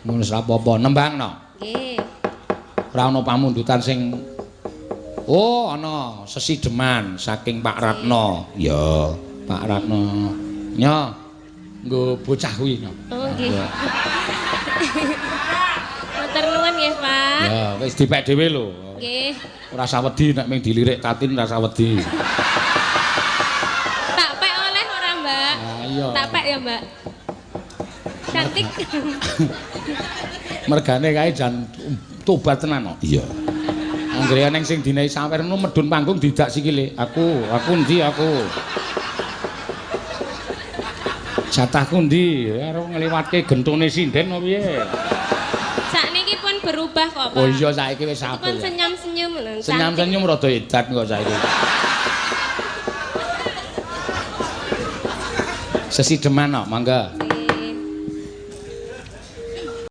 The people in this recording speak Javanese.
Ngono ora apa-apa, nembangno. Nggih. Ora ana pamundutan sing oh, ana sesideman saking Pak Ratno. Ya, Pak Ratno. Nyo. Nggo bocah kuwi nyo. Oh, nggih. Matur nuwun nggih, Pak. Ya, wis dipek dhewe lho. Nggih. Ora usah wedi nek mung dilirik Tatin ora usah wedi. Tak pek oleh ora, Mbak? Ah, iya. Tak pek ya, Mbak. Cantik. Mergane kae jan tobat tenan kok. Iya. Anggere eneng sing dinehi sawer ngono medhun panggung didak sikile. Aku endi aku? Jatahku endi? Arep ngliwatke gentone sinden apa piye? Sakniki pun berubah kok, Pak. Oh iya saiki wis apik. Pun senyum-senyum lho. Senyum-senyum rada edan kok saiki. Sesideman kok, mangga.